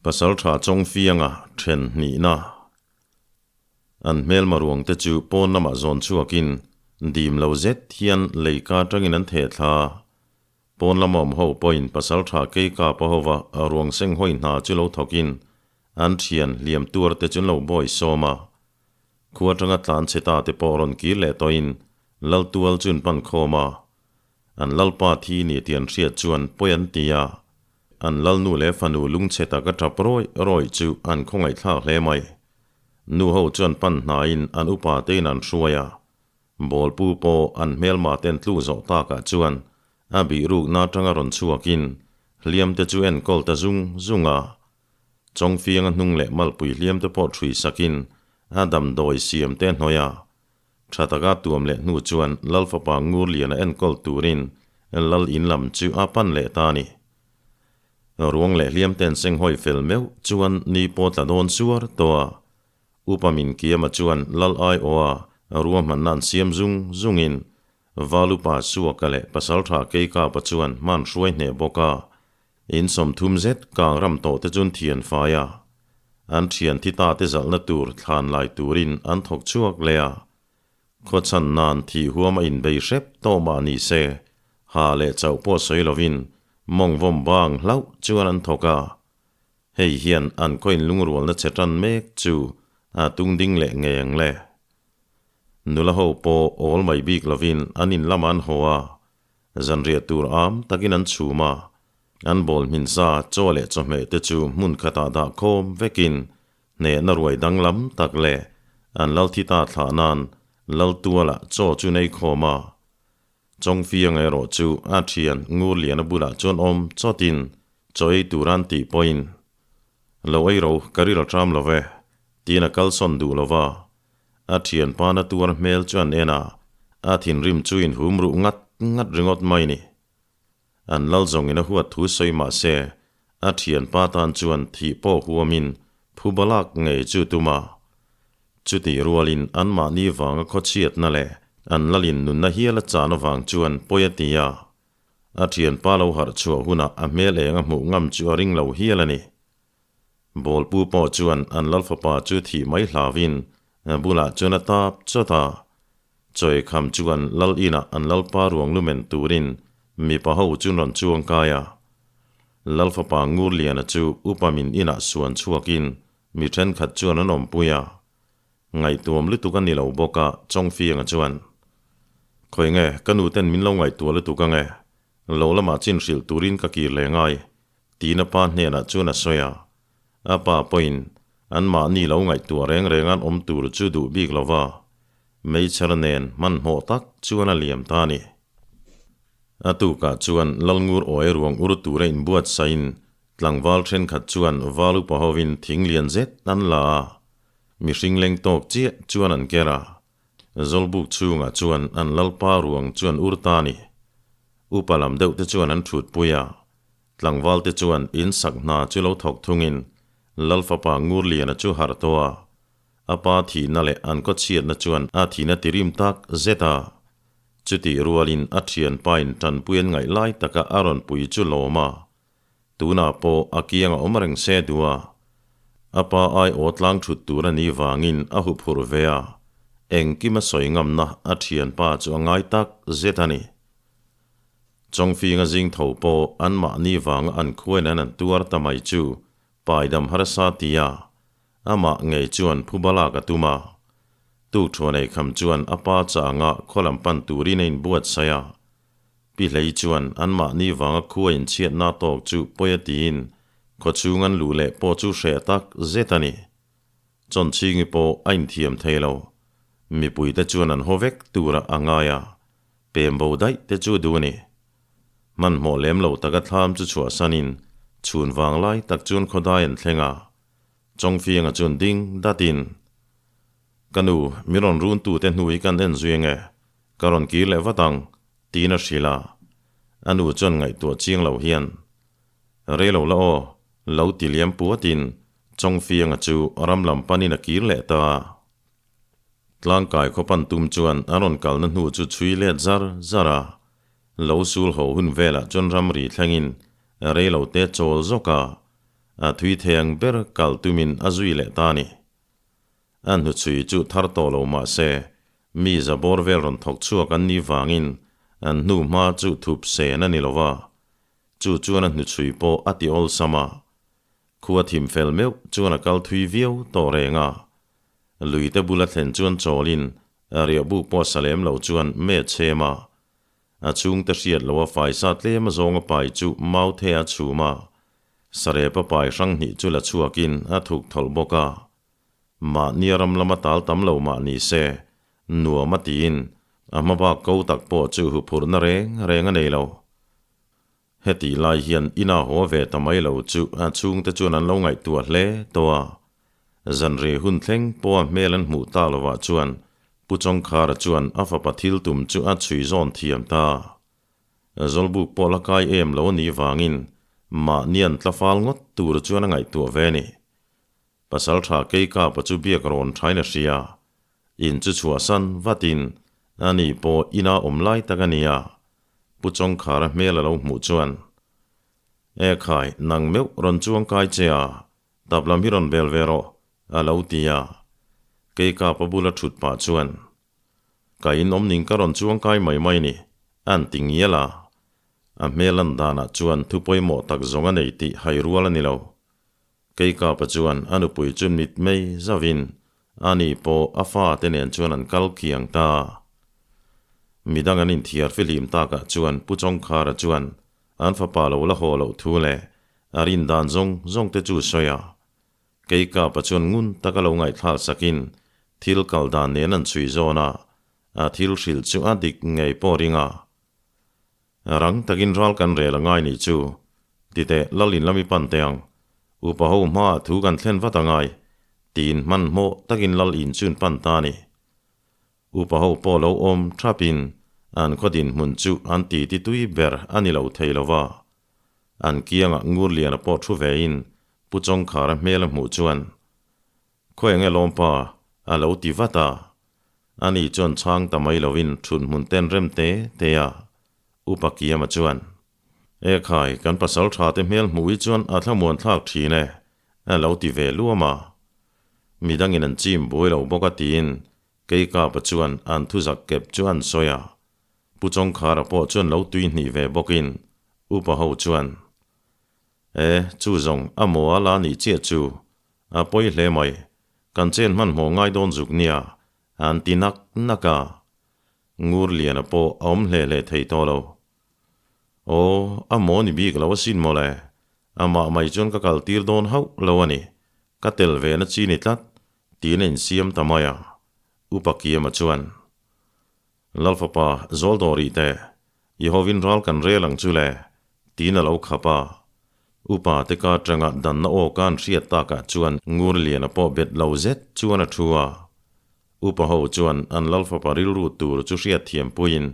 Pasalṭha Chawngfianga ṭhen hnihna an hmelma ruang te chu pawn lamah zawn chhuakin dim lo zet hian leika aṭangin an theh thla a. Pawn lama awm ho pawhin pasalṭha Keikapa hova ruang seng hawi hna chu lo thawkin an ṭhian hliam tuar te chu an lo bawi sawm a. Khua aṭanga tlan chhe ta te pawh rawn kir leh tawhin Laltual chu an pan khawm a. An Lalpa thi ni tih an hriat chuan pawi an ti a. An Lalnu leh fanu lungchhe taka tap rawih rawih chu an khawngaihthlak hle mai. Nu ho chuan pan hnaiin an upa tein an hruai a. Bawlpu pawh an hmelma ten tlu zawh takah chuan a bih rukna atanga rawn chhuakin hliam te chu enkawl ta zung zung a. Chawngfianga hnung leh malpui hliam te pawh ṭhui sakin a damdawi siam te hnawih a. Tha taka tuam leh hnu chuan Lal fapa Ngurliana enkawl turin Lal in lam chu a pan leh ta a ni. Ruang leh hliam ten seng hawi fel meuh chuan ni pawh tla dawn suar tawh a. Upa min Kiama chuan Lal aiawha ruahmanna an siam zung zungin Valupa Suaka leh Pasaltha Keikapa chuan hman hruai hneh bawk a. In 30 zet kang ram tawh te chuan thian fai a, an thian thi ta te zalhna tur thlan lai turin an thawk chhuak leh a. Khawchhan nan thih huam a inbei hrep tawh mah ni se, ha leh chauh pawh sawi lovin mawng vawm bang hlauh chuan an thawk a. Hei hian an khaw inlungrualna che tan mek chu a tung ding leh ngei ang le. Nula ho pawh awl mai bik lovin an in lamah an haw a, Zanriah tur am takin an chhum a, an bawl hmin sa chaw leh chawhmeh te chu hmun khatah dah khawm vekin hnehna ruai danglam tak leh an Lalthita thlah nan Laltuala chaw chu nei khawm a. Chawngfianga erawh chu a thian Ngurliana bulah chuan awm chawtin chaw ei tur an tih pawhin, Lo ei ro, ka ril a ṭam lo ve, tiin a kalsawn duh lo va. A thianpa na tuar hmel chu an en a, a thinrim chu inhum ruh ngat ngat ringawt mai ni. An lal zawngin a huat thu sawi mah se, a thianpa tan chuan thih pawh huamin phu balak ngei chu tum a. Chutih rualin anmahni vanga khawchhiatna leh an lalin nunna hial a chan avang chuan pawi a ti a. A thianpa lo harh chhuah hunah a hmel eng a hmuh ngam chu a ring lo hial a ni. Bawlpu pawh chuan an lal fapa chu thih mai hlauhin bulah chuan a tap chawt a. Chawikham chuan lal inah an lalpa ruang lumen turin mipa ho chu rawn chuang kai a. Lal fapa Ngurliana chu upa min inah suan chhuakin mi thenkhat chuan an awmpui a. Ngaihtuam lutuk a ni lo bawk a, Chawngfianga chuan, Khawi nge, ka nu ten min lo ngaihtuah lutuk ange, lo lamah chin hrilh turin ka kir leh ngai, Tiin a pa hnenah chuan a sawi a, a pa pawhin anmahni lo ngaihtuah reng reng an awm tur chu duh bik lo va, meichher nen hmanhmawh tak chuan a liam ta a ni. A tukah chuan Lalngur awi ruang ur tura inbuatsaihin tlangval thenkhat chuan val upa hovin thing lian zet an la a, mihring leng tawk chiah chuan an ker a, Zawlbuk chhungah chuan an lalpa ruang chu an ur ta a ni. Upa lam deuh te chuan an thutpui a, Tlangval te chuan in sak hna chu lo thawk thungin Lal fapa Ngurliana chu harh tawh a, a pa thihna leh an kaw chhiatna chuan a thihna ti rim tak zet a. Chutih rualin a thianpa in tanpui an ngaih lai taka a rawn pui chu lawm a, tunah pawh a kiang a awm reng se duh a. A pa ai aw tlang thut tur a nih vangin a huphurh ve a, engkim a sawi ngamna a thianpa chu a ngai tak zet a ni. Chawngfinga zing tho pawh anmahni vanga an khuain an an tuar ta mai chu paidam harsa tia amah ngei chuan phuba lak a tum a. Tukthuan eikham chuan a pa changa khawlam pan turin a inbuatsaih a. Pi Hlei chuan anmahni vanga khua inchhiatna tawk chu pawi a tiin khawchhung an luh leh pawh chu hreh tak zet a ni. Chawnchhingi pawh a inthiam thei lo. Mipuite chuan an haw vek turah a ngai a. Pem bo daih te chu duh a ni. Hmanhmawh lem lo taka thlam chu chhuahsanin chhun vang lai tak chuan khawdai an thleng a. Chawngfianga chuan ding datin, Ka nu, mi rawn run tute hnu hi kan en zui ange, ka rawn kir leh vat ang, tiin a hrilh a. A nu chuan ngaihtuah chiang lo hian, Rei lo la aw, lo ti liam puatin Chawngfianga chu ram lam panin a kir leh ta a. Tlangkai khaw pan tum chuan a rawn kalna hnu chu chhui let zar zar a, lo sul ho hun velah chuan ramri thlengin rei lo te chawl zawk a. A thui thei ang ber kal tumin a zui leh ta a ni. A hnuchhui chu thar tawh lo mah se, mi za bawr vel rawn thawk chhuak an nih vangin an hnu hma chu thup sen a ni lo va, chu chuan a hnuchhui pawh a ti awlsam a. Khua thim fel meuh chuan a kal thui viau tawh reng a. Luite bula thlen chuan chawlin riahbuk pawh sa lem lo chuan me chhem a. A chhungte hriat loh a faisa tlem azawnga pai chu mau the a chhum a, sarepa pai hrang hnih chu la chhuakin a thuk thawlh bawk a. Mahnia ram lama tal tam lo mah ni se, nuam a tiin a hma bak ko tak pawh chu huphurhna reng reng a nei lo. Hetih lai hian ina haw ve ta mai lo chu a chhungte chuan an lo ngaihtuah hle tawh a. Zanri hun thleng pawha hmel an hmuh ta lovah chuan Pu Chawngkhara chuan a fapa thil tum chu a chhui zawn thiam ta. Zawlbuk pawh la kai em lo a nih vangin mahni an tla fal ngawt tur chuan a ngaihtuah ve a ni. Pasal tha Keikapa chu biak rawn thain a hria. In chu chhuahsan vatin ani pawh ina awm lai tak a nia. Pu Chawngkhara hmel a lo hmuh chuan, E khai, nang meuh rawn chuang kai che a, tap lam hi rawn bel ve rawh, a lo ti a. Keikapa bula thut pah chuan, Ka in awm ning ka rawn chuang kai mai mai ni, an ti ngial a. A hmel an danah chuan thu pawimawh tak zawng a nei tih hai rual a ni lo. Keikapa chuan a nupui chu mit mei zauhin ani pawh a fate nen chuan an kal kiang ta. Midang an inthiar fihlim takah chuan Pu Chawngkhara chuan an fapa lo la haw loh thu leh a rin dan zawng zawng te chu sawi a. Keikapa chuan ngun taka lo ngaihthlak sakin thil kal dan nen an chhui zawn a, a thil hrilh chu a dik ngei pawh ring a. Rang takin ral kan rel a ngai nih chu. Titeh, Lalin lam i pan teh ang. Upa ho hmaah thu kan thlen vat a ngai, tiin hmanhmawh takin Lal in chun pan ta a ni. Upa ho pawh lo awm thapin an khaw dinhmun chu an titi tui ber a ni lo thei lo va. An kiangah Ngurliana pawh thu vein Pu Chawngkhara hmel a hmuh chuan, Khawi enge lawmpa? a lo ti vat a. Ani chuan chhang ta mai loin thut hmun ten rem te te a. Upa Kiama chuan, E khai, kan pasal tha te hmel hmuh hi chuan a thlamuan thlak thin e, a lo ti ve luam a. Midangin an chim buai lo bawk a tiin Keikapa chuan an thuzak kep chu an sawi a. Pu Chawngkhara pawh chuan lo tui hnih ve bawkin Upa ho chuan, E, chu zawng a maw a la nih chiah chu, a pawi hle mai, kan chen hmanhmawh ngai dawn zuk nia, an ti nak nak a. Ngurliana pawh a awm hle hle thei tawh lo. Aw, a maw ni bik lo asin mawle, amah mai chuan ka kal tir dawn hauh lo a ni, ka tel ve na chi ni tlat, tiin a insiam ta mai a. Upa Kiama chuan, Lalfapa, zawl dawh rih teh, i hovin ral kan rel ang chu le, tiin a lo khap a. Upa te ka atanga danna aw ka an hriat takah chuan Ngurliana pawh bet lo zet chuan a thu a. Upa ho chuan an Lalfapa rilru tur chu hriatthiam puiin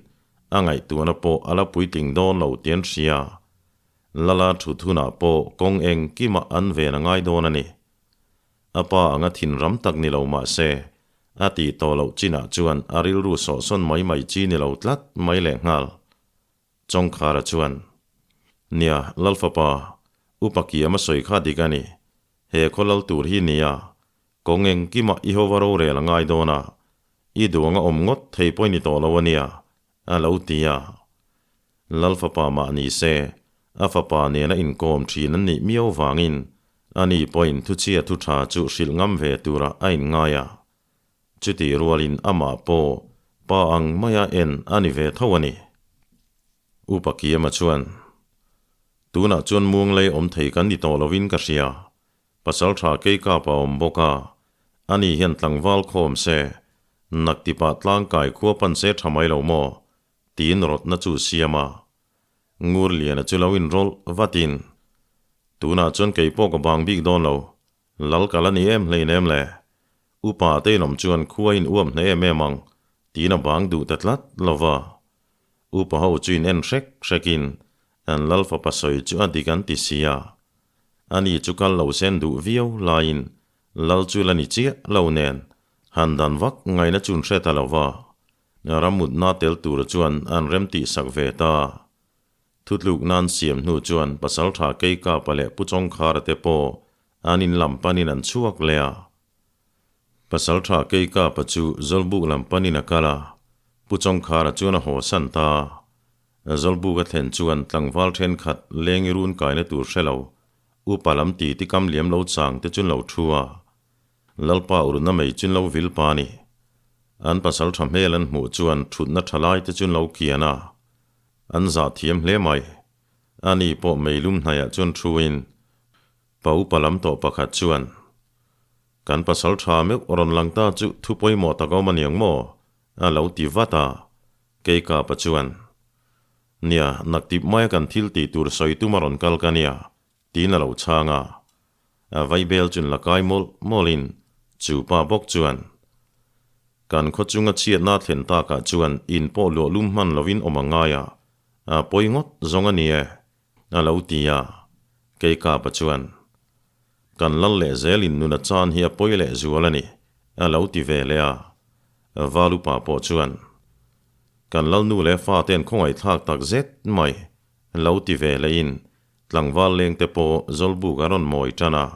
a ngaihtuahna pawh a la puitling dawn lo tih an hria. Lala thu thunah pawh kawng engkimah an ven a ngai dawn a ni. A pa anga thin ram tak ni lo mah se, a tih tawh loh chinah chuan a rilru sawhsawn mai mai chi ni lo tlat mai lehnghal. Chawngkhara chuan, Nia, Lalfapa, upa kiam a sawi kha dik a ni. He khaw lal tur hi nia, kawng engkimah i hova rorel a ngai dawn a, i duang a awm ngawt thei pawh i ni tawh lo a nia, a lo ti a. Lalfapa mah ni se, a fapa nena inkawm thin an nih miau vangin ani pawhin thuchhia thu tha chu hrilh ngam ve turah a inngai a. Chutih rualin amah pawh pa ang maia en a ni ve tho a ni. Upa Kiama chuan, Tunah chuan muanglei awm thei kan ni tawh lovin ka hria. Pasal tha Keikap a awm bawk a, ani hian tlangval khawm se, naktipah tlangkai khua pan se tha mai lo maw? tiin rawtna chu siam a. Ngurliana chu lo inrawlh vatin, Tunah chuan kei pawh ka bang bik dawn lo, lal ka la ni em hleinem le. Upa te inawm chuan khua in uap hneh em em ang, tiin a bang duh ta tlat lo va. Upa ho chu in en hrek hrekin an lal fapa sawi chu a dik an ti si a. Ani chu kal lo sen duh viau laiin lal chu la ni chiah lo nen han dan vak ngaihna chun hre ta lo va. Ramutna tel tur chuan an rem tih sak ve ta. Thutlukna an siam hnu chuan Pasalṭha Keikapa leh Pu Chawngkhara te pawh an in lam panin an chhuak leh a. Pasalṭha Keikapa chu Zawlbuk lam panin a kal a, Pu Chawngkhara chuan a haw san ta. Zawlbuk a thlen chuan tlangval ṭhenkhat lengi run kaina tur hre lo, upa lam ti ti kam liam lo chang te chu an lo ṭhu a. Lalpa urna mai chu an lo vil pa a ni. An pasalṭha hmel an hmuh chuan ṭhutna ṭha lai te chu an lo kian a. An zah thiam hle mai. Ani pawh meilum hnaiah chuan thuin pa upa lam tawh pakhat chuan, Kan pasal tha meuh rawn lang ta chu thu pawimawh tak a awm aniang maw? a lo ti vat a. Keikapa chuan, Nia, naktip maia kan thil tih tur sawi tum a rawn kal ka nia, tiin a lo chhang a. A vaibel chun la kai mawlh mawlhin chu pa bawk chuan, Kan khaw chunga chhiatna thlen takah chuan in pawh luah lum hman lovin awm a ngai a, a pawi ngawt zawng a ni e, a lo ti a. Keikapa chuan, Kan lal leh zelin nuna chan hi a pawi leh zual a ni, a lo ti ve leh a. Valupa pawh chuan, Kan lalnu leh fate'n khawngaihthlak tak zet mai, lo ti ve lehin Tlangval lengte pawh Zawlbuk a rawn mawi tan a,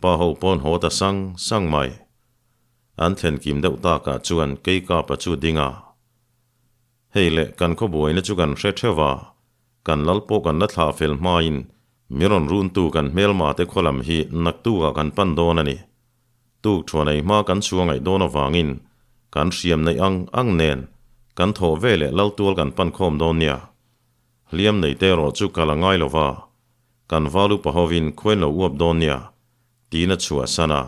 pa ho pawn haw ta sang sang mai. An thlen kim deuh takah chuan Keikapa chu ding a. Hei le, kan khawbuaina chu kan hre theuh a, kan lal pawh kan la thlah fel hmain mi rawn runtu kan hmelma te khaw lam hi naktukah kan pan dawn a ni. Tuk thuan ei hma kan chhuah ngaih dawn avangin kan hriam neih ang ang nen kan thawh veleh lal tual kan pan khawm dawn nia. Hliam nei te erawh chu kal a ngai lo va, kan val upa hovin khuain lo uap dawn nia, tiin a chhuahsan a.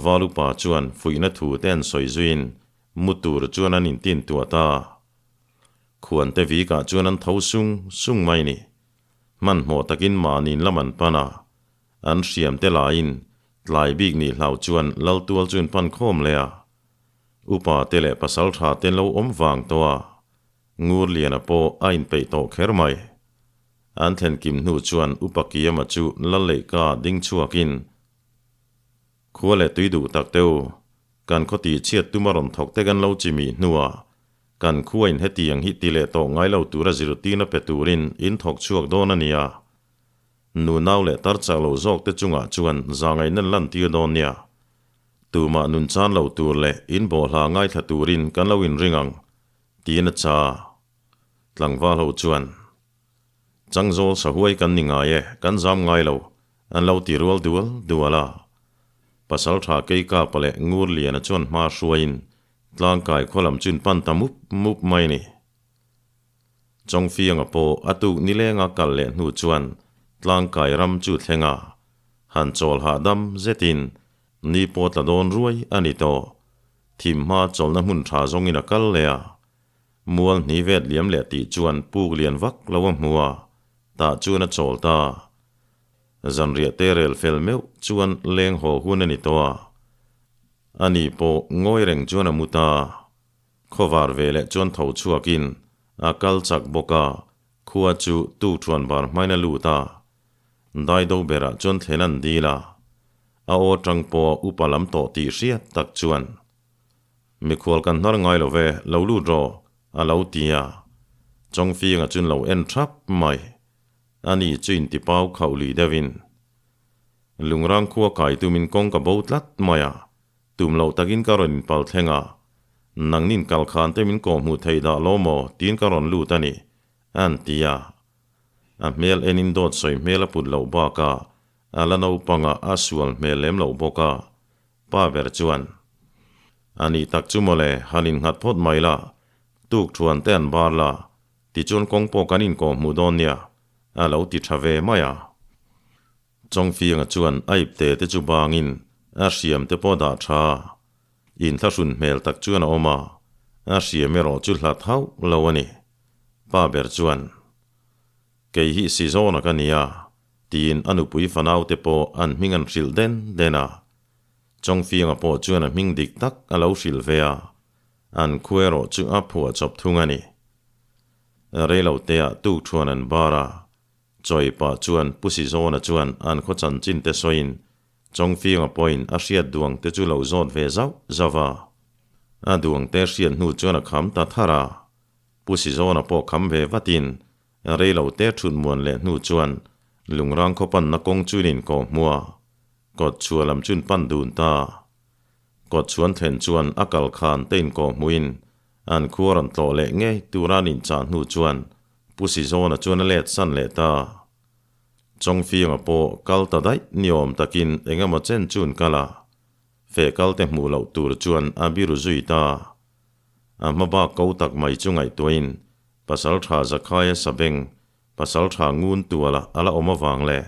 Val upa chuan fuihna thu te an sawi zuiin mu tur chuan an intin tuah ta. Khuante vikah chuan an tho sung sung mai ni. Hmanhmawh takin mahniin lam an pan a, an hriam te laiin tlai bik nih hlau chuan Laltual chu in pan khawm leh a. Upa te leh pasaltha te an lo awm vang tawh a. Ngurliana pawh a inpeih tawh kher mai. An thlen kim hnu chuan Upa Kiama chu Lalleihka ding chhuakin, Khua leh tui duh tak teu, kan khaw tih chhiat tuma rawn thawk te kan lo chi mih hnuah kan khuain hetiang hi ti leh tawh ngai lo tura zirtirna pe turin in thawk chhuak dawn a nia. Nunau leh tar chak lo zawk te chungah chuan zangaihna lantir dawn nia. Tumah nun chan lo tur leh in bawhhla ngaithla turin kan lo inring ang. Tiin a cha. Tlangval ho chuan, Changzawl sahuai kan ni ngai e, kan zam ngai lo, an lo ti rual dual dual a. Pasaltha Keikapa leh Ngurliana chuan hma hruaiin tlangkai khaw lam chu in pan ta mup mup mai ni. Chawngfianga pawh a tuk nilenga kal leh hnu chuan tlangkai ram chu thleng a, han chawl hahdam zetin ni pawh tla dawn ruai a ni tawh. Thim hma chawlhna hmun tha zawngin a kal leh a, mual hni vet liam leh tih chuan puk lian vak lo a hmu a, tah chuan a chawl ta. Zanriah te rel fel meuh chuan leng haw hun a ni tawh a, ani pawh ngawi reng chuan a mu ta. Khawvar ve leh chuan tho chhuakin a kal chak bawk a, khua chu tukṭhuan bar hmain a lut a, Daido berah chuan thlen an dil a, a aw tang pawh a upa lam tawh tih hriat tak chuan, Mikhual kan hnar ngai lo ve, lo lut rawh, a lo ti a. Chawngfianga chuan lo en thap mai. Ani chu intipau khauh lui deuhin, Lungrang khua kai tumin kawng ka bo tlat mai a, tum loh takin ka rawn inpal thleng a, nangnin kal khan te min kawhhmuh theih dah lo maw tiin ka rawn lut a ni, an ti a. A hmel enin dawt sawi hmel a put loh bakah a la naupangah a sual hmel lem loh bawk a, pa ber chuan, A nih tak chu mawle, han innghat phawt mai la, tuk thuan te an bar la, tichuan kawng pawh kan inkawh hmuh dawn nia, a lo ti tha ve mai a. Chawngfianga chuan a ipte te chu bangin a hriam te pawh dah tha. Inthlahrun hmel tak chuan a awm a, a hriam erawh chu hlat hauh lo a ni. Pa ber chuan, Kei hi Sizawna ka nia, tiin a nupui fanaute pawh an hming an hrilh den den a. Chawngfianga pawh chuan a hming dik tak a lo hrilh ve a, an khu erawh chu a phuah chawp thung a ni. Reiloteah tukṭhuan an bar a, Chawi pah chuan Pu Sizawna chuan an khaw chanchin te sawiin Chawngfianga pawhin a hriat duang te chu lo zawt ve zauh zauh a. A duang te hriat hnu chuan a kham ta thar a. Pu Sizawna pawh kham ve vatin. Rei lo te thut muan leh hnu chuan Lungrang khaw panna kawng chuin inkawh hmu a, kawt chhuah lam chuin pan dun ta. Kawt chhuan thlen chuan a kal khan te inkawh hmuin an khua rawn tlawh leh ngei tura an inchah hnu chuan Pu Sizawna chuan a let san leh ta. Chawngfianga pawh kal ta daih ni awm takin eng emaw chen chuan kal a, feh kal te hmuh loh tur chuan a biru zui ta. A hma bak ko tak mai chu ngaihtuahin Pasal tha Zakhaia Sabeng, Pasal tha ngun tuala a la awm avang leh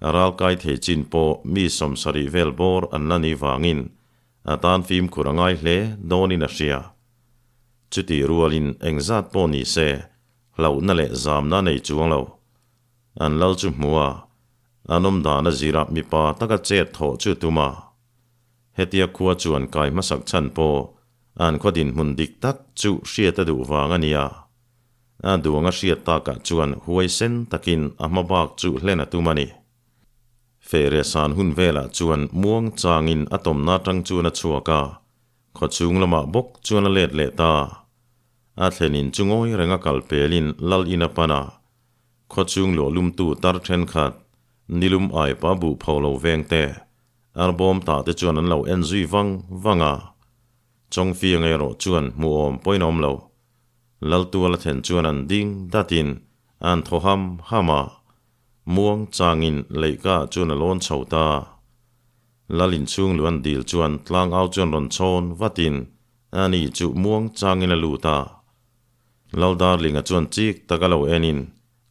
ral kai thei chin pawh mi 70 vel bawr an la ni vangin a tan fimkhur a ngai hle dawnin a hria. Chutih rualin engzat pawh ni se hlauhna leh zamna nei chuang lo. An lal chu hmu a, an awm dan a zirah mipa taka chet thawh chu tum a. Hetia khua chuan kai hmasak chhan pawh an khaw dinhmun dik tak chu hriat a duh vang a nia. A duang a hriat takah chuan huaisen takin a hma bak chu hlen a tum a ni. Fehre san hun velah chuan muang changin a tawmna atang chuan a chhuak a, khawchhung lamah bawk chuan a let leh ta. A thlenin chu ngawi renga kal pelin lal in a pan a, khawchhung luah lumtu tar thenkhat, nilum aipa buh pho lo veng te, arbawm tah te chuan an lo en zui vang vang a. Chawngfiang erawh chuan hmuhawm pawhin a awm lo. Laltuala thlen chuan an ding datin an thaw ham ham a, muang changin leihka ah chuan a lawn chho ta. Lal inchhung luan dil chuan tlangau chuan rawn chhawn vatin ani chu muang changin a lut a. Lal Darlinga chuan chik tak a lo enin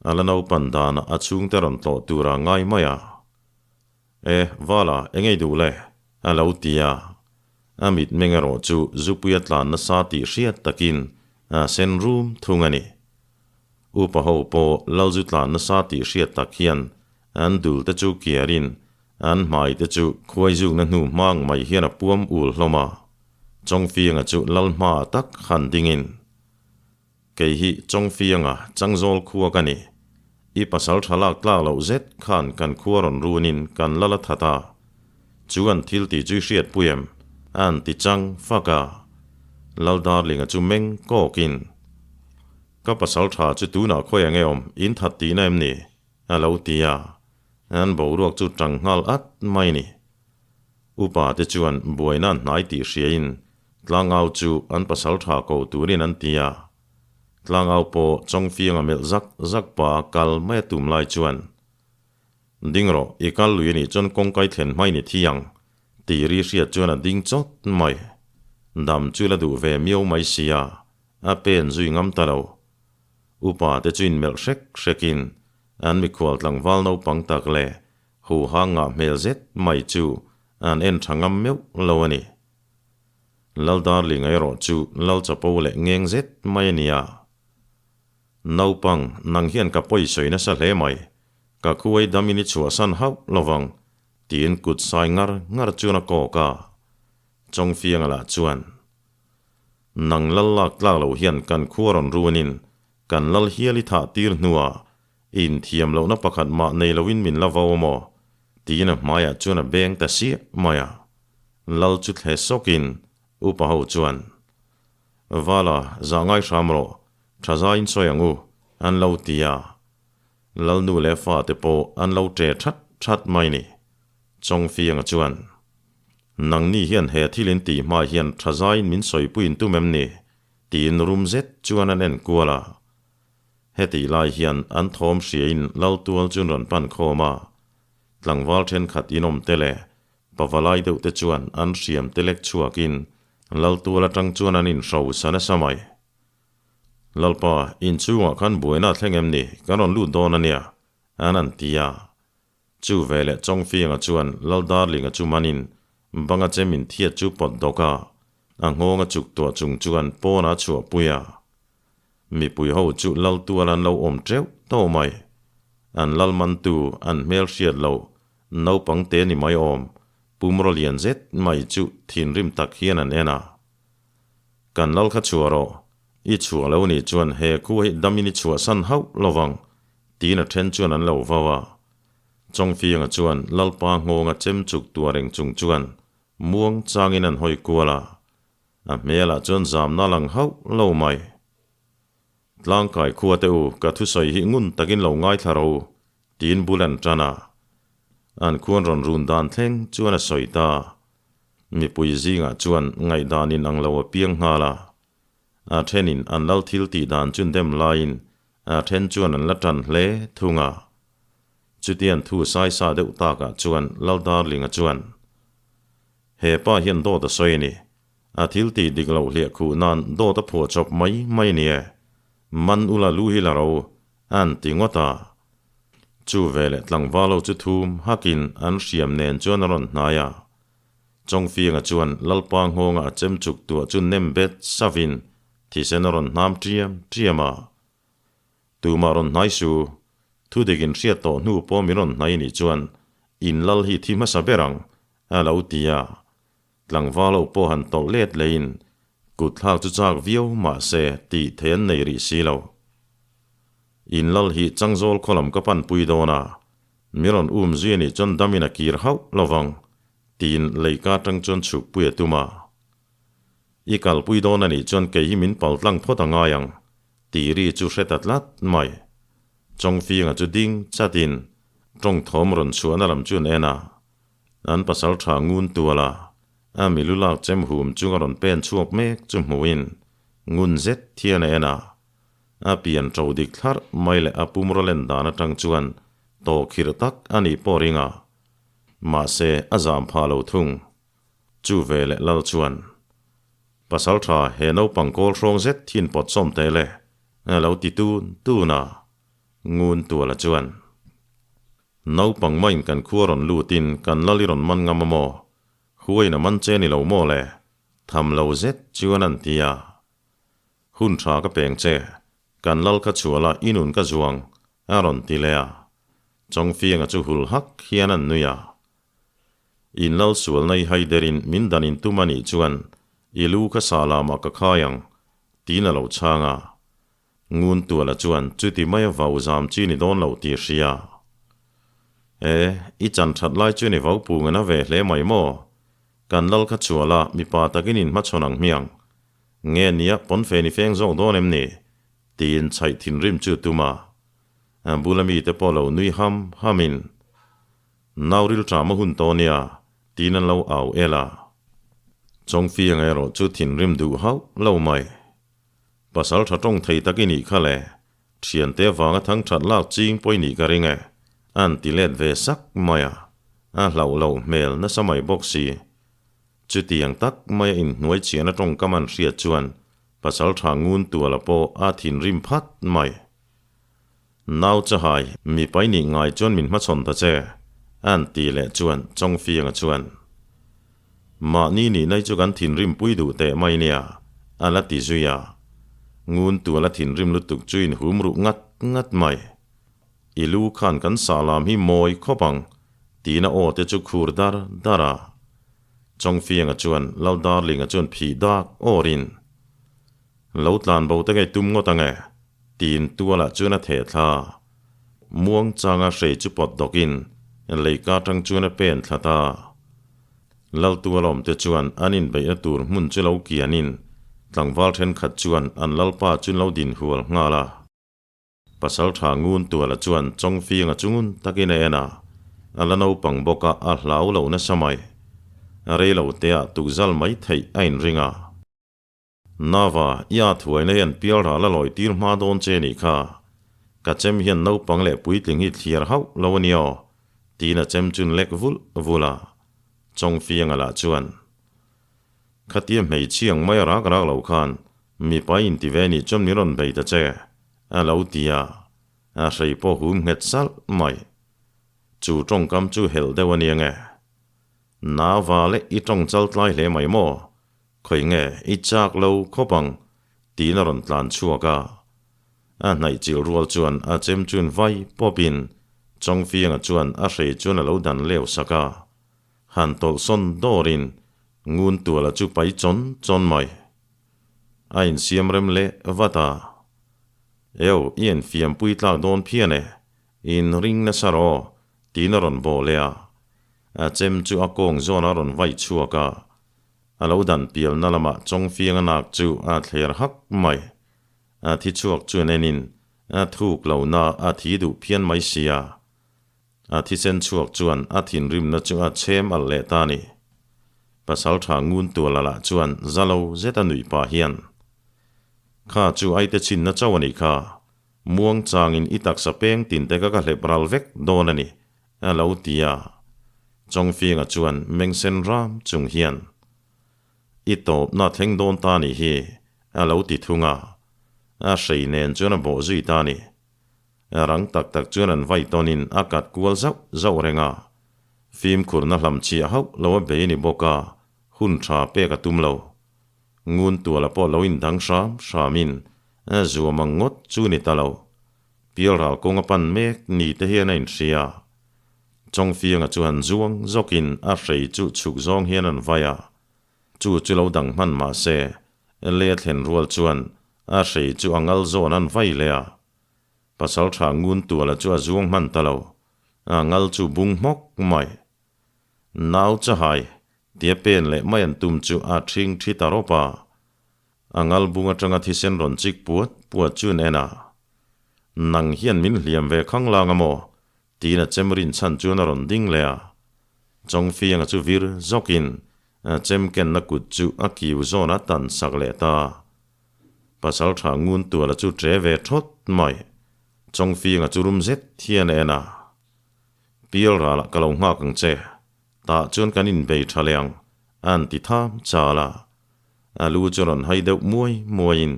a la naupan danah a chhungte rawn tlawh tura ngai mai a. E, Vala, eng ei duh le? a lo ti a. A mitmeng erawh chu Zupuia tlan nasa tih hriat takin a sen rum thung a ni. Upa ho pawh Lalzu tlan nasa tih hriat tak hian an dul te chu kiarin an hmai te chu khuaizukna hnu hmang mai hian a puam ul hlawm a. Chawngfianga chu Lal hmaah tak han dingin, Kei hi Chawngfianga Changzawl khua ka ni. I pasal tha lak tlak loh zet khan kan khua rawn runin kan lal a that a. Chu an thil tih chu i hriat pui em? An ti chang fak a. Lal Darlinga chu meng kawkin, Ka pasal tha chu tunah khawi ang e awm, in that tihna em ni? a lo ti a. An boruak chu tang nghal at mai ni. Upa te chuan buaina an hnai tih hriain Tlangau chu an pasal tha ko turin an ti a. Tlangau pawh Chawngfianga melh zak zak pa kal mai a tum lai chuan, Ding rawh, i kal lui a nih chuan kawngkai thlen hmai ni thi ang, tih ri hriat chuan a ding chawt mai. Dam chu la duh ve miau mai sia, a pen zui ngam ta lo. Upa te chu inmelh hrek hrekin an mikhual tlangval naupang tak leh Huhang ngah hmel zet mai chu an en tha ngam meuh lo a ni. Lal Darlinga erawh chu Lal Chapo leh ngeng zet mai a nia. Naupang, nang hian ka pawi sawi nasa hle mai. Ka khuai damin i chhuahsan hauh lovang, tiin kut sai ngar ngar chuan a kawk a. Chawngfianga lah chuan, Nang Lal lak tlak lo hian kan khua rawn runin kan Lal hial i thah tir hnuah I inthiam lohna pakhat mah nei loin min la vo maw? tiin a hmaiah chuan a beng ta siah mai a. Lal chu thle sawkin upa ho chuan, Vala, zah ngai hram rawh, tha zaiin sawi ang u, an lo ti a. Lal nu leh fate pawh an lo ṭe that that mai ni. Chawngfianga chuan, Nangni hian he thil in tih hma hian tha zaiin min sawipuiin tum em ni? tiin rum zet chuan an en kual a. Hetih lai hian an thawm hriain lal tual chu rawn pan khawm a, tlangval thenkhat inawm te leh pavalai deuh te chuan an hriam te lek chhuakin lal tual atang chuan an inhro sa nasa mai. Lalpa, inchhungah khan buaina a thleng em ni? Kan rawn lut dawn a nia, an han ti a. Chu veleh Chawngfianga chuan Lal Darlinga chu manin banga chem inthiat chu pawt dawk a, a nghawnga chuk tuah chung chuan pawnah a chhuahpui a. Mipui ho chu lal tual an lo awm teuh tawh mai. An lal mantu an hmel hriat lo, naupang te ni mai awm, pumraw lian zet mai chu thinrim tak hian an en a. Kan lal kha chhuah rawh, i chhuah lo nih chuan he khu hi damin i chhuahsan hauh lovang, tiin a then chuan an lo vau a. Chawngfianga chuan Lalpa nghawnga chem chuk tuah reng chung chuan muang changin an hawi kual a. A hmelah chuan zamna lang hauh lo mai. Tlangkai khua te u, ka thusawi hi ngun takin lo ngaithla ro u, tiin bul an tan a. An khuan rawn run dan thleng chuan a sawi ta. Mipui zingah chuan ngaihdan in ang lo a piang nghal a. A thenin an lal thil tih dan chun dem laiin a then chuan an la tan hle thung a. Chutian thu saisa deuh takah chuan Lal Darlinga chuan, He pa hian dawt a sawi a ni. A thil tih dik loh hliah khuh nan dawt a phuah chawp mai mai a ni e. Man ula lu hi la ro, an ti ngawt a. Chu veleh tlangval ho chu thum hakin an hriam nen chuan a rawn hnai a. Chawngfianga chuan Lalpa nghawnga a chem chuk tuah chu nem bet savin thisen a rawn hnam ṭiam ṭiam a. Tumah rawn hnai su, thu dik in hriat tawh hnu pawh min rawn hnai nih chuan in lal hi thi hmasa ber ang, a lo ti a. Tlangval ho pawh han tawlh let leiin kut thlak chu chak viau mah se tih thei an nei rih si lo. In lal hi Changzawl khaw lam ka panpui dawn a, mi rawn um zui anih chuan damin a kir hauh lo vang, tiin leika atang chuan chhukpui a tum a. I kalpui dawn anih chuan kei hi min pal tlang phawt a ngai ang, tih ri chu hre ta tlat mai. Chawngfinga chu ding chatin tawng thawm rawn chhuahna lam chu an en a. An pasal tha ngun tual a, a milu lak chem hum chung a rawn pen chhuak mek chu hmuhin ngun zet thian a en a. A pian to dik thlarh mai leh a pumraw len dan atang chuan tawh khirh tak a nih pawh ring a. Mahse, a zam phah lo thung. Chu ve leh lal chuan, Pasal tha he naupang kawl hrawng zet thin pawt sawm teh le, a lo ti tun tun a. Ngun tuala chuan, Naupang maiin kan khua rawn lutin kan lal i rawn man ngam a maw? Huain a man che ni lo maw le? Tham lo zet chuan an ti a. Hun tha ka peng che, kan lal kha chhuala i nun ka zuang, a rawn ti leh a. Chawngfianga chu hul hak hian an nui a. In lal sualna i hai derin min dan in tum a nih chuan i lu kha sa lamah ka khai ang, tiin a lo chhang a. Ngun Tuala chuan chuti maia vau zam chi ni dawn loh tih hria. E, i chan that lai chuan i vau pung en a ve hle mai maw? Kan lal kha chhuala mipa takin in hmachhawn ang hmiang. Nge nia pawnfen i feng zawk dawn em ni? Tiin chhaih thinrim chu tum a. Bula mite pawh lo nui ham hamin. Nau rilṭam a hun tawh nia, tiin an lo au el a. Chawngfianga erawh chu thinrim duh hauh lo mai. Pasal ṭha ṭawng thei tak i nih kha le, ṭhiante avanga thang ṭhat lak ching pawh i nih ka ring e, an ti let ve sak mai a, a hlauh loh hmel nasa mai bawk si. Chutiang tak maia inhnuai chiahna ṭawngkam an hriat chuan pasal ṭha ngun tuala pawh a thinrim phat mai. Nau chahai, mipa i nih ngai chuan min hmachhawn ta che, an ti leh chuan Chawngfianga chuan, Mahni nihna hi chu kan thinrim pui duh teh mai nia, a la ti zui a. Ngun tual a thinrim lutuk chu in hum ruh ngat ngat mai. I lu khan kan sah lam hi mawi khawp ang, tiin a aw te chu khur dar dar a. Chawngfianga chuan Lal Darlinga chuan phih dak awrin, Lo tlan bo te ngei tum ngawt ang e, Tiin tualah chuan a theh thla. Muang changa hrei chu pawt dawkin leika atang chuan a pen thla ta. Lal tualawm te chuan an inbeihna tur hmun chu lo kianin tlangval thenkhat chuan an lalpa chu lo din hual nghal a. Pasaltha ngun tuala chuan Chawngfianga chu ngun takin a en a, a la naupang bawk a a hlau lo nasa mai. Rei lo teah tukzal mai theih a inring a. Nava, i a thuaina hian pial rah la lawi tir hma dawn che nih kha. Ka chem hian naupang leh puitling hi thliar hauh lo a nia aw, tiin a chem chun lek vulh vulh a. Chawngfianga lah chuan, Khatia hmeichhia ang mai a rak rak lo khan mipa inti ve nih chuan min rawn bei ta che, a lo ti a. A hrei pawh hum nghet salh mai. Chu tawngkam chu helh deuh a nia nge. Nava leh i tawng chal tlai hle mai maw? Khawi nge i chak lo khawp ang? tiin a rawn tlan chhuak a. A hnaih chilh rual chuan a chem chun vai pawpin Chawngfianga chuan a hrei chuan a lo dan leu sak a. Han tawlh sawn dawrin ngun tuala chu pai chawn chawn mai. A insiam rem leh vat a. Eo, i enfiam pui tlak dawn phian e, in ring nasa rawh, tiin a rawn bawh leh a. A chem chu a kawng zawn a rawn vaih chhuak a. A lo dan pialna lamah Chawngfianga nak chu a thler hak mai. A thi chhuak chuan enin a thuk lo na a thi duh phian mai sia. A thisen chhuak chuan a thinrimna chu a chhem alh leh ta a ni. Pasaltha ngun tuala lah chuan za lo zeta nuih pah hian, Kha chu aite chhinna chauh a nih kha. Muang changin i taksa peng tinte ka ka hlep ral vek dawn a ni, a lo ti a. Chawngfinga chuan mengsen ram chung hian, I tawpna thleng dawn ta nih hi, a lo ti thung a. A hrei nen chuan a bawh zui ta a ni. Rang tak tak chuan an vai tawnin a kat kual zauh zauh reng a. Fimkhurna hlam chhiah hauh lo a bei ni bawk a, hun tha pek a tum lo. Ngun tuala pawh lo indang hram hramin zuam ang ngawt chu ni ta lo. Pialral kawng a pan mek ni te hian a inhria. Chawngfianga chu han zuang zawkin a hrei chu chhuk zawng hian an vai a. Chu chu lo dang hman mah se, le thlen rual chuan a hrei chu a ngal zawn an vai leh a. Pasaltha ngun tuala chu a zuang hman ta lo, a ngal chu bung hmawk mai. Nau chahai, tia pen leh mai an tum chu a ṭhing ṭhi ta rawp a. A ngal bung aṭanga thisen rawn chik puat puat chu an en a. Nang hian min hliam ve khang lang a maw? Tiin a chem rin chhan chuan a rawn ding leh a. Chawngfianga chu vir zawkin chem kenna kut chu a kiu zawn a tan sak leh ta. Pasalṭha ngun tuala chu ṭe ve ṭhawt mai. Chawngfianga chu rum zet hian a en a. Pial ralah ka lo nghak ang che. Tah chuan kan inbei ṭha leh ang, an ti tham chal a. A lu chu rawn hai deuh muai muaiin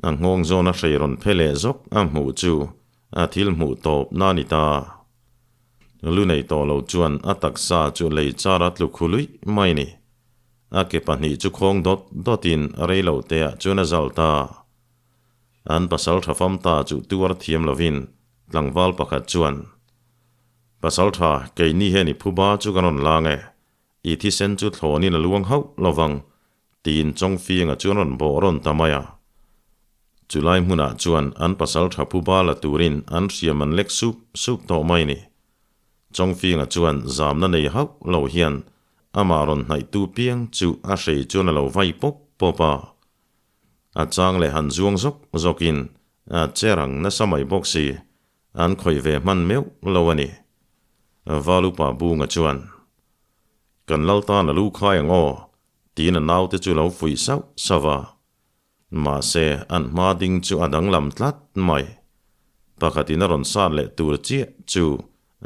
a nghawng zawn a hrei rawn phe leh zawk a hmuh chu a thil hmuh tawp na a ni ta. Lu nei tawh lo chuan a taksa chu lei char a tlu khu luih mai ni. A ke pahnih chu khawng dawt dawtin rei lo teah chuan a zal ta. An pasal tha fam ta chu tuar thiam lovin tlangval pakhat chuan, Pasal tha, keini hian i phuba chu kan rawn lang e. I thisen chu thlawnin a luang hauh lovang, tiin Chawngfianga chuan rawn bawh rawn ta mai a. Chulai hmunah chuan an pasal tha phuba la turin an hriam an lek sup sup tawh mai ni. Chawngfianga chuan zamna nei hauh lo hian amah rawn hnaihtu piang chu a hrei chuan a lo vai pawp pawp a. A chang leh han zuang zawk zawkin a che rang nasa mai bawk si, an khawih ve hman meuh lo a ni. Valupa Bunga chuan, Kan lal tan a lu khai ang aw, tiin a naute chu lo fuih sauh sauh a. Mahse, an hma ding chu a danglam tlat mai. Pakhatin a rawn sat leh tur chiah chu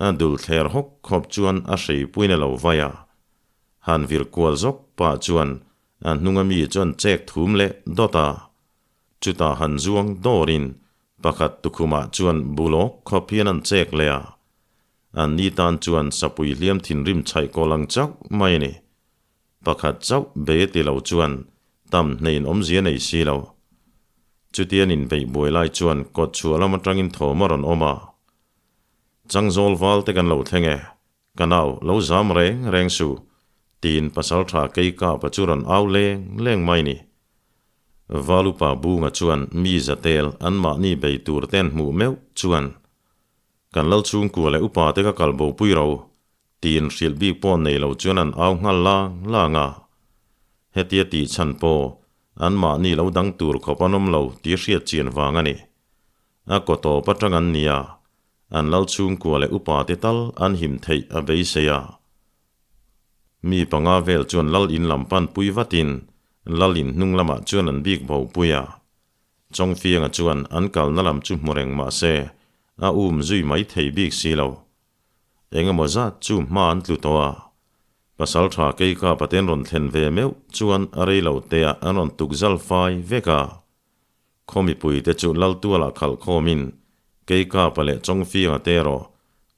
a dul thler hawk khawp chuan a hreipuiin a lo vai a. Han vir kual zawk pah chuan a hnunga mi chuan chek thum leh dawt a. Chutah han zuang dawrin pakhat tukhumah chuan bulawk khawp hian an chek leh a. An ni tan chuan sapui hliam thinrim chhaih kawl ang chauh mai a ni. Pakhat chauh bei a ti lo chuan tam hneiin awmzia nei si lo. Chutian inbeih buai lai chuan kawt chhuah lam atangin thawm a rawn awm a. Changzawl val te kan lo thleng e, ka nau lo zam reng reng suh, tiin pasaltha Keikapa chu rawn au leng leng mai ni. Valupa Bunga chuan mi zatel anmahni bei tur te an hmuh meuh chuan Kan lal chhungkua leh upa te ka kal bo pui ro, tiin hrilh bik pawh nei lo chuan an au nghal lang lang a. Hetia tih chhan pawh anmahni lo dang tur khawp an awm lo tih hriat chian vang a ni. A kaw tawp atang an nia, an lal chhungkua leh upa te tal an him theih a beisei a. Mi panga vel chuan lal in lam pan pui vatin lal in hnung lamah chuan an bik bo pui a. Chawngfianga chuan an kalna lam chu hmu reng mah se, a um zui mai thei bik si lo. Eng emaw zat chu hma an tlu tawh a. Pasal tha Keika paten rawn thlen ve meuh chuan a rei lo teah an rawn tuk zal fai vek a. Khaw mipuite chu Laltualah khalh khawmin Keikapa leh Chawngfianga te erawh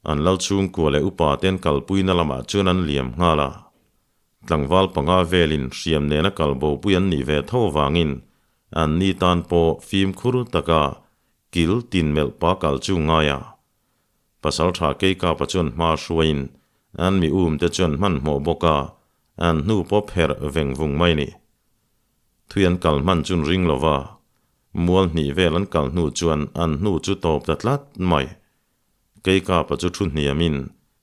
an lal chhungkua leh upa ten kalpuina lamah chuan an liam nghal a. Tlangval panga velin hriam nena kal bopui an nih ve tho avangin an ni tan pawh fimkhur taka kil tin melh pa kal chu ngai a. Pasal tha Keikapa chuan hma hruaiin an mi um te chuan hmanhmawh bawk a, an hnu pawp herh veng vung mai ni. Thui an kal hman chun ring lova, mual hnih vel an kal hnu chuan an hnu chu tawp ta tlat mai. Keikapa chu thu hniamin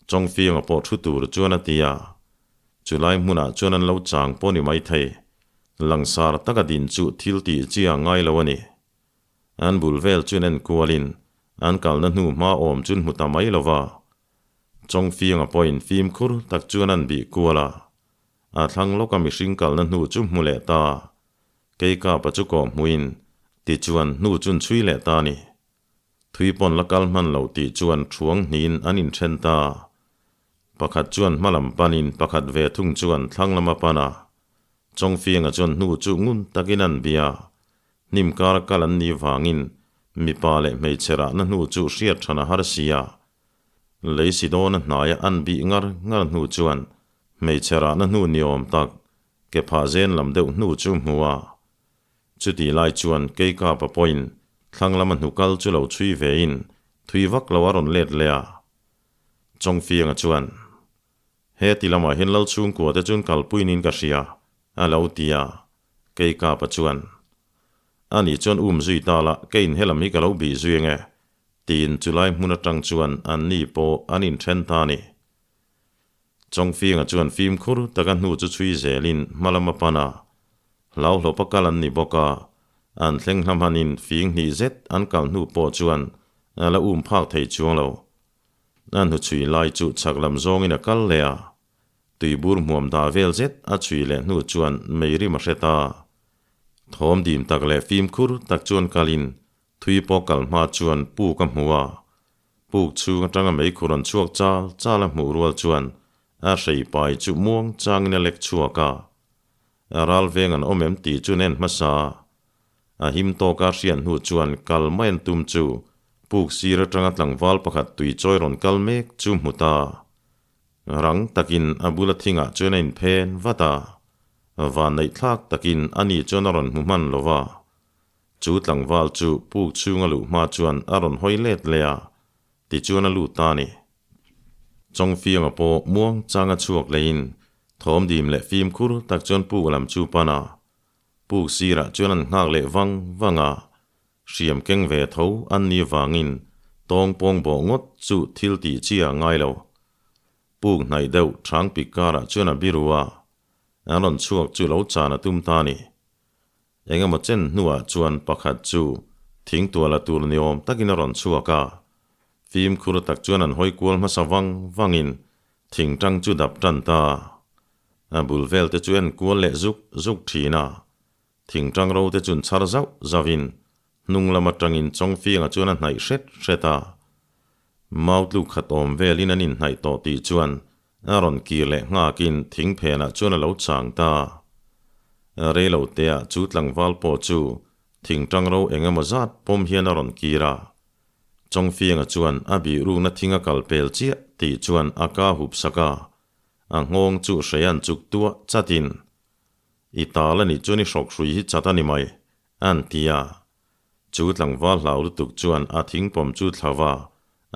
Chawngfianga pawh thu tur chuan a ti a. Chulai hmunah chuan an lo chang pawh ni maithei. Langsar taka din chu thil tih chi a ngai lo a ni. An bul vel chuan en kualin an kalna hnu hma awm chun hmu ta mai lova. Chawngfianga pawhin fimkhur tak chuan an bih kual a. A thlang lawka mihring kalna hnu chu hmu leh ta. Keikapa chu kawh hmuin tichuan hnu chun chhui leh ta a ni. Thui pawn la kal hman lo tih chuan thuang hnihin an inthen ta. Pakhat chuan hma lam panin pakhat ve thung chuan thlang lama pan a. Chawngfianga chuan hnu chu ngun takin an bia. Hnim kar kal an nih vangin mipa leh hmeichhe rahna hnu chu hriat than a har si a. Lei si dawna hnaia an bih ngar ngar hnu chuan hmeichhe rahna hnu ni awm tak ke phah zen lam deuh hnu chu hmu a. Chutih lai chuan Keikapa pawhin thlang lama hnu kal chu lo chhui vein thui vak lo a rawn let leh a. Chawngfianga chuan, He ti lamah hian lal chhungkua te chuan kalpui niin ka hria, a lo ti a. Keikapa chuan, Ani chuan um zui ta la, keiin helam hi ka lo bih zui ange, tiin chulai hmun atang chuan anni pawh an inthen ta a ni. Chawngfianga chuan fimkhur taka hnu chu chhui zelin hmalam a pan a, hlauhlawpa kal an ni bawk a, an thleng hla hmanin fing hnih zet an kal hnu pawh chuan a la um phak thei chuang lo. A hnu chhui lai chu chhak lam zawngin a kal leh a, tuibur hmuam dah vel zet a chhui leh hnu chuan mei rim a hre ta. Thawm dim tak leh fimkhur tak chuan kalin thui pawh kal hma chuan puk a hmu a, Puk chhung atanga meikhur an chhuak chal chal a hmuh rual chuan a hrei pai chu muang changin a lek chhuak a. A ral veng an awm em tih chu nen hmasa. A him tawka hriat hnu chuan kal mai an tum chu puk sir atanga tlangval pakhat tui chawi rawn kal mek chu hmu ta. Rang takin a bula thingah chuan a inphen vat a. Vanneih thlak takin ani chuan a rawn hmu hman lo va. Chu tlangval chu puk chhunga luh hma chuan a rawn hawi let leh a, tichuan a lut ta a ni. Chawngfianga pawh muang changa chhuak leiin thawm dim leh fimkhur tak chuan puk lam chu pan a, puk sirah chuan an nghak leh vang vang a, hriam keng ve tho an ni vangin tawng pawng bawh ngawt chu thil tih chi a ngai lo. Puk hnaih deuh chang pik karah chuan a biru a, an rawn chhuak chu lo chan a tum ta a ni. Engemaw chen hnuah chuan pakhat chu thingtuala tur ni awm takin a rawn chhuak a, fimkhur tak chuan an hawi kual hmasa vang vangin thingtang chu dap tan ta. A bul vel te chu en kual leh zuk zuk thin a, thingtang ro te chun chhar zauh zauhin hnung lam atangin Chawngfianga chuan a hnaih hret hret a. Mautluk khat awm velin an inhnaih tawh tih chuan A rawn kir leh nghakin thing phenah chuan a lo chang ta. Reilo teah chu tlangval pawh chu thing tangro eng emaw zat pawm hian a rawn kir a. Chawngfianga chuan a bih rukna thing a kal pel chiah tih chuan a ka hup sak a, a nghawng chu hreian chuk tuah chatin, I tal a nih chuan i hrawk hrui hi chat a ni mai, an ti a. Chu tlangval hlau lutuk chuan a thing pawm chu thla va,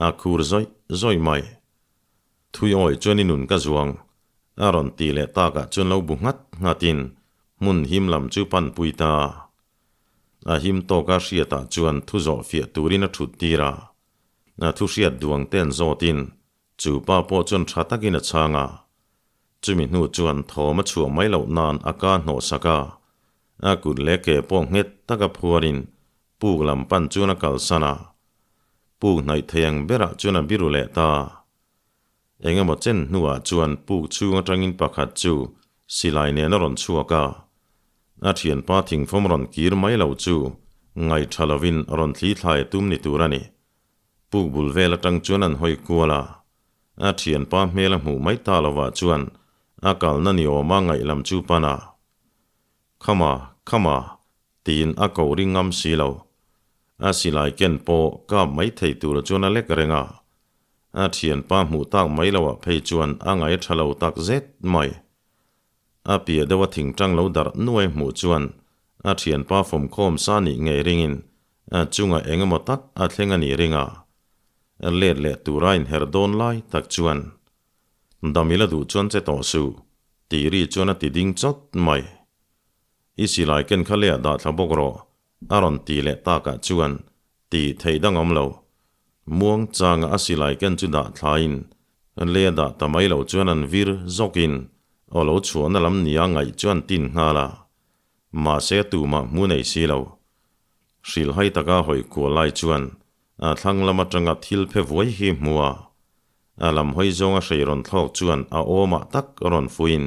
a khur zawih zawih mai. Thui awi chuan i nun ka zuang a rawn ti leh takah chuan lo bu nghat nghatin hmun him lam chu pan pui ta. A him tawka hriatah chuan thu zawh fiah turin a thut tir a. A thu hriat duang ten zawtin chu pa pawh chuan tha takin a chhang a. Chumi hnu chuan thawm a chhuah mai loh nan a ka hnawh sak a. A kut leh ke pawh nghet taka phuarin puk lam pan chuan a kalsan a. Puk hnaih thei ang berah chuan a biru leh ta. Eng emaw chen hnuah chuan puk chhung atangin pakhat chu silai nen a rawn chhuak a. A thianpa thingfawm rawn kir mai lo chu ngaihṭha lovin rawn thli thlai a tum ni tur a ni. Puk bul vel atang chuan an hawi kual a. A thianpa hmel a hmuh mai ta lovah chuan a kalna ni awma ngaih lam chu pan a. Khama, khama, tiin a ko ring ngam si lo. A silai ken pawh kap mai thei tur chuan a lek reng a. A thianpa hmuh tak mai loah phei chuan a ngai tha lo tak zet mai. A piah deuh a thingtang lo darh nuai hmuh chuan a thianpa fawmkhawm sa nih ngei ringin a chungah eng emaw tak a thleng a nih ring a. Let leh tura inher dawn lai tak chuan Damila duh chuan che tawh suh, tih ri chuan a ti ding chawt mai. I silai ken kha leh ah dah thla bawk rawh, a rawn ti leh takah chuan tih theih dang awm lo. Muang changa a silai ken chu dah thlain leh a dah ta mai lo chuan an vir zawkin aw lo chhuahna lam nia ngaih chuan tin nghal a. Mahse tumah hmu nei si lo. Hrilhhai taka hawi kual lai chuan a thlang lam atanga thil phe vuai hi hmu a. A lam hawi zawnga hrei rawn thlawk chuan a awmah tak rawn fuiin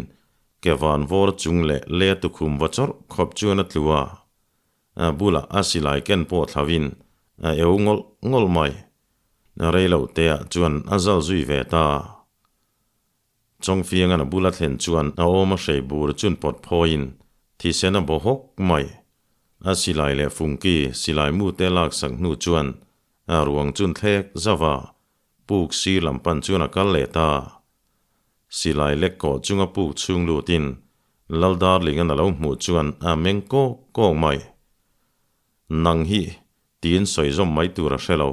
ke van vawr chung leh le tukhum va chawrh khawp chuan a tlu a. A bulah a silai ken pawh thlauhin a eu ngawlh ngawlh mai. Rei lo teah chuan a zal zui ve ta. Chawngfiangan a bula thlen chuan a awm a hrei bur chun pawt phawiin thisen a baw hawk mai. A silai leh fungki silai mu te lak sak hnu chuan a ruang chun thlek zauh a, puk sir lam pan chuan a kal leh ta. Silai lek kawh chunga puk chhung lutin Lal Darlingan a lo hmuh chuan a meng kawk kawk mai. Nang hi tiin sawi zawm mai tur a hre lo.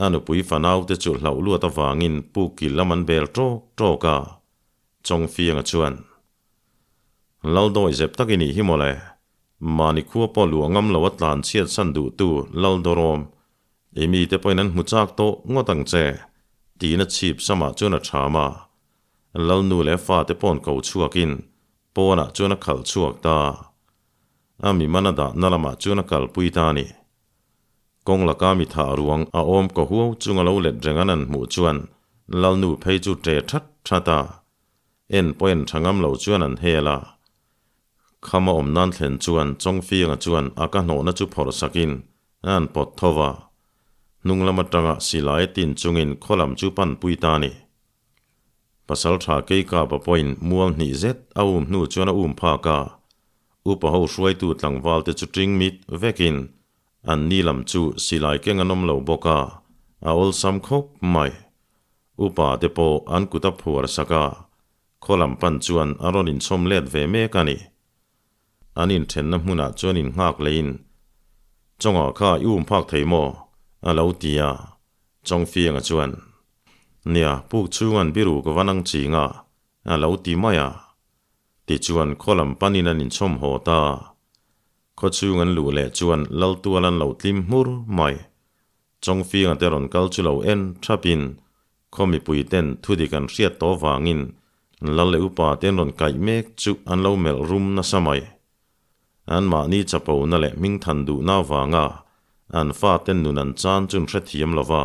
A nupui fanaute chu hlauh luat avangin Pu Kil lam an bel ṭawk ṭawk a, Chawngfianga chuan, Lal dawi zep tak i nih hi mawle, mahni khua pawh luah ngam lo a tlan chhiat san duhtu Lal Dawrawm, i mite pawhin an hmu chak tawh ngawt ang che, tiin a chhip samah chuan a ṭham a. Lal nu leh fate paw'n ko chhuakin pawnah chuan a khalh chhuak ta. A mi man a dahna lamah chuan a kalpui ta a ni. Kawng laka mi thah ruang a awm kaw huau chunga lo let reng an an hmuh chuan Lalnu phei chu ṭe ṭhat ṭhat a. En pawh en ṭha ngam lo chuan an hel a. Kham a awm nan thlen chuan Chawngfianga chuan a ka hnawhna chu phawrh sakin a an pawt tho va. Hnung lam aṭanga silai tin chungin khaw lam chu panpui ta a ni. Pasal tha Keikapa pawhin mual hnih zet a um hnu chuan a um phak a, upa ho hruaitu tlangval te chu ṭing mit vekin an ni lam chu silai keng an awm lo bawk a, a awlsam khawp mai. Upa te pawh an kut a phuar sak a, khaw lam pan chuan a rawn inchhawm let ve mek a ni. An inthenna hmunah chuan innghak leiin, Chawngah kha i um phak thei maw? a lo ti a, Chawngfianga chuan, Nia, puk chhunga'n biru ka va nang ching a, a lo ti mai a. Tichuan, khaw lam panin an inchhawm haw ta. Khaw chhung an luh leh chuan Laltual an lo tlim hmur mai. Chawngfianga te rawn kal chu lo en thapin, khaw mipui ten thudik an hriat tawh vangin Lal leh upa te an rawn kaih mek chu an lo melh rum nasa mai. Anmahni chapona leh hmingthan duhna avanga an faten nun an chan chu an hrethiam lo va.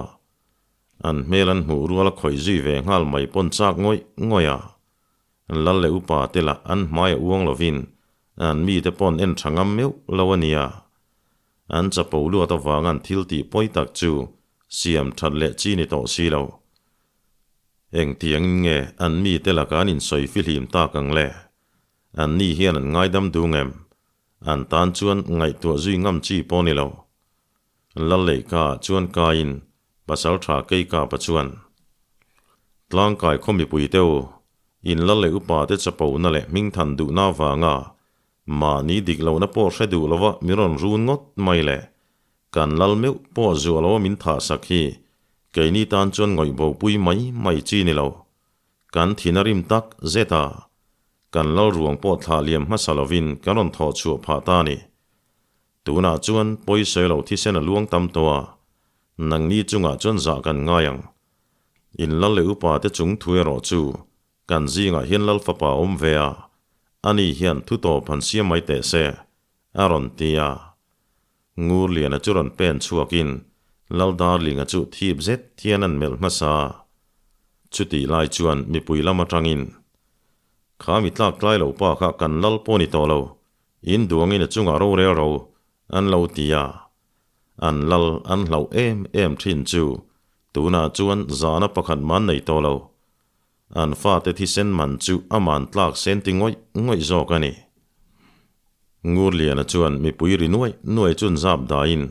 An hmel an hmuh rual a khawih zui ve nghal mai pawn chak ngawih ngawih a. Lal leh upa te lah an hmai a uang lovin an mite pawn en tha ngam meuh lo a nia. An chapo luat avang an thil tih pawi tak chu siam that leh chi ni tawh si lo. Engtiangin nge an mite lakah an insawi fihlim tak ang le? An ni hian an ngaidam dung em? An tan chuan ngaihtuah zui ngam chi pawh ni lo. Lal lehka chuan kaiin pasal tha kei kapa chuan, Tlangkai khaw mipui te u, in lal leh upa te chapona leh hmingthan duhna avanga mahni dik lohna pawh hre duh lova min rawn run ngawt mai le, kan lal meuh pawh zuah loa min thah sak hi keini tan chuan ngawih bopui mai mai chi ni lo. Kan thin a rim tak zet a, kan lal ruang pawh thlah liam hmasa lovin kan rawn thawh chhuah phah ta a ni. Tunah chuan pawisawi lo thisen a luang tam tawh a, nangni chungah chuan zah kan ngai ang. In lal leh upa te chung thu erawh chu kan zingah hian lal fapa a awm ve a, ani hian thu tawp han siam mai teh se, a rawn ti a. Ngurliana chu rawn pen chhuakin Lal Darlinga chu thip zet hian an melh hmasa a. Chutih lai chuan mipui lam atangin, Kha mi tlak tlai lo pa kha kan lal pawh ni tawh lo, In duangin a chungah rorel ro an lo ti a, an lal an hlauh em em thin chu tunah chuan zahna pakhat man nei tawh lo. An fate thisen man chu a man tlak sen ti ngawih ngawih zawk a ni. Ngurliana chuan mipui ri nuaih nuaih chun zap dahin,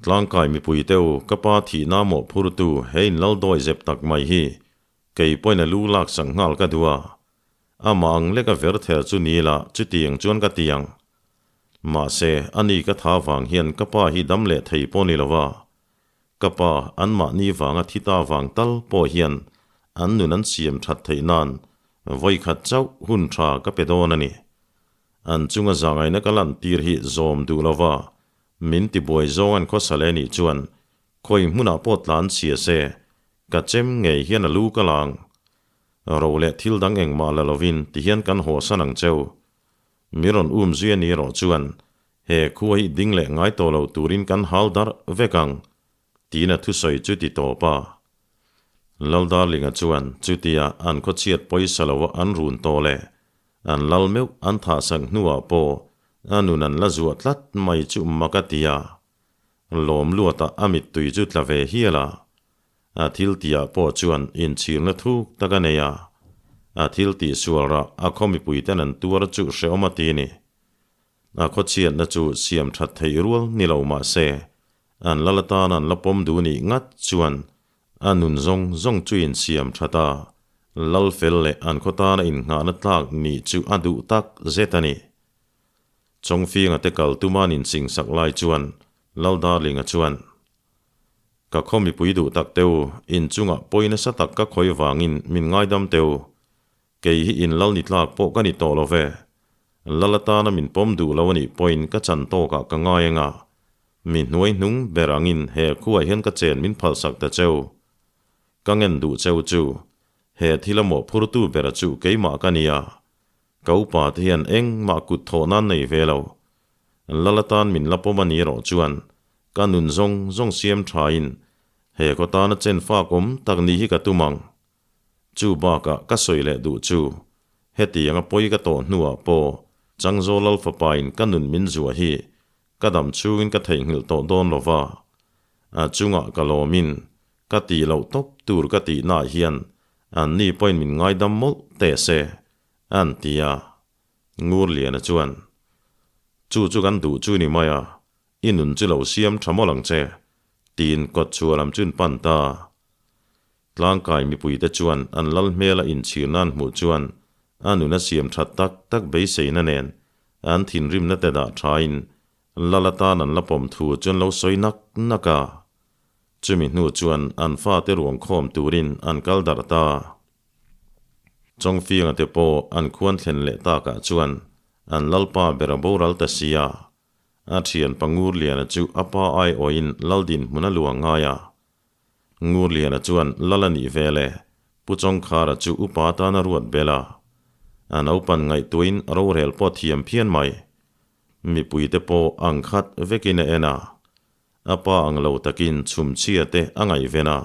Tlangkai mipui teu ka pa thihna mawhphurtu he in lal dawi zep tak mai hi kei pawhin a lu lak sak nghal ka duh a, Amah ang lek a ver ther chu ni la, chutiang chuan ka ti ang. Mahse, ani ka tha vang hian ka pa hi dam leh thei pawh ni lo va. Ka pa, anmahni vanga thi ta vang tal pawh hian an nun an siam that theih nan vawikhat chauh hun tha ka pe dawn a ni. An chunga zangaina ka lantir hi zawm duh lo va, min tibuai zawng an khawsa leh nih chuan khawi hmunah pawh tlan chhia se, ka chem ngei hian a lu ka la ang. Ro leh thil dang engmah la lovin tihian kan haw san ang cheu. Mi rawn um zui a ni erawh chuan He khua hi ding leh ngai tawh lo turin kan hal darh vek ang, tiin a thusawi chu ti tawp a. Laldarlinga chuan chutia an khawchhiat pawisa loa an run tawh leh an lal meuh an thahsak hnuah pawh a nun an la zuah tlat mai chu mak a ti a. Lawm luatah a mittui chu tla ve hial a. A thil tihah pawh chuan inchhirna thuk tak a nei a. A thil tih sual rah a khaw mipuiten an tuar chu hrehawm a ti ni. A khawchhiatna chu siam that theih rual ni lo mah se, an lal atan an la pawm duh nih ngat chuan a nun zawng zawng chu insiam that a, lal fel leh an khaw tana innghahna tlak nih chu a duh tak zet a ni. Chawngfinga te kal tuma an insingsak lai chuan Lal Darlinga chuan, Ka khaw mipui duh tak teu, inchungah pawi nasa tak ka khawi vangin min ngaidam teu. Kei hi in lal ni tlak pawh ka ni tawh lo ve. Lal atana min pawm duh lo a nih pawhin ka chan tawkah ka ngai anga, mi hnuai hnung ber angin he khuah hian ka chen min phalsak ta cheu. Ka ngen duh cheu chu, he thil a mawhphurtu bera chu keimah ka nia. Ka upa te hian engmah kut thawh nan nei ve lo. Lal atan min la pawm a ni erawh chuan ka nun zawng zawng siam thain he khaw tana chen fak awm tak ni hi ka tum ang. Chu bakah ka sawi leh duh chu, hetianga pawi ka tawh hnuah pawh Changzawl Lal fapain ka nun min zuah hi ka dam chhungin ka theihnghilh tawh dawn lo va, a chungah ka lawmin ka tih loh tawp tur ka tihnaah hian anni pawhin min ngaidam mawlh teh se, an ti a. Ngurliana chuan, Chu chu kan duh chu ni mai a, I nun chu lo siam tha mawlh ang che, tiin kawt chhuah lam chu an pan ta. Tlangkai mipuite chuan an lal hmela inchhirna an hmuh chuan a nun a siam that tak tak beiseina nen an thinrimna te dah thain lal atan an la pawm thu chu an lo sawi nak nak a. Chumi hnu chuan an fate ruang khawm turin an kal darh ta. Chawngfianga te pawh an khuan thlen leh takah chuan an lalpa ber a boral ta sia. A thian Pangurliana chu a pa aiawhin lal dinhmun a luang ngai a. Ngurliana chuan lal a nih vel e, Pu Chawngkhara chu upa atan a ruat bel a. A naupan ngaihtuahin rorel pawh thiam phian mai. Mipuite pawh ang khat vekin a en a. A pa ang lo takin chhumchhia te a ngaihven a.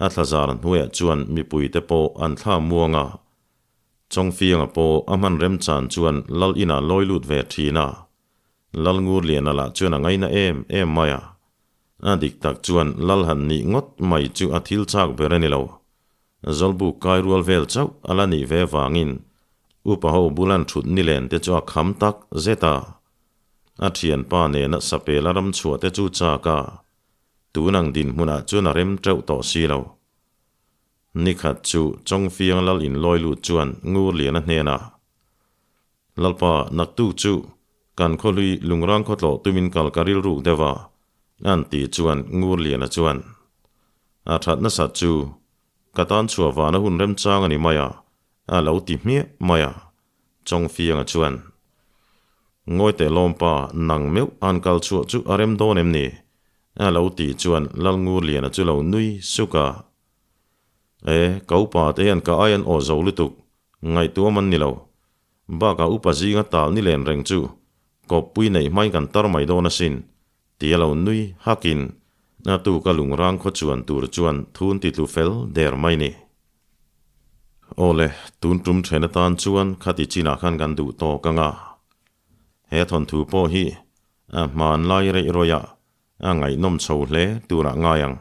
A thlazar hnuaiah chuan mipuite pawh an thla muang a. Chawngfianga pawh a hman remchan chuan lal inah lawi lut ve thin a. Lal Ngurliana lah chuan a ngaina em em mai a. A dik tak chuan lal han nih ngawt mai chu a thil chak ber a ni lo. Zawlbuk kai rual vel chauh a la nih ve vangin upa ho bulan thut nilen te chu a kham tak zet a. A thianpa nena sapel a ram chhuah te chu chak a. Tun ang dinhmunah chuan a rem teuh tawh si lo. Nikhat chu Chawngfiang lal inlawi lut chuan Ngurliana hnenah, Lalpa, naktuk chu kan khawhlui lungrang khawtlawh tumin kal ka rilruk deuh a, an ti chuan Ngurliana chuan, A that nasat chu ka tan chhuah vana hun remchang a ni mai a, a lo ti hmiah mai a. Chawngfianga chuan, Ngawi teh lawmpa, nang meuh an kal chhuah chu a rem dawn em ni? A lo ti chuan Lal Ngurliana chu lo nui suk a. E, ka upa te hian ka ai an aw zo lutuk, ngaihtuam an ni lo. Bakah upa zinga tal ni len reng chu kawppui neih hmain kan tar mai dawn asin, ti a lo nui hakin a tuka lungrang khaw chuan tur chuan thun ti tlu fel der mai ni. Aw le, tun tum then atan chuan khati chinah khan kan duh tawk ang a. He thawnthu pawh hi a hmanlai reih rawih ah a ngaihnawm chho hle turah ngai ang.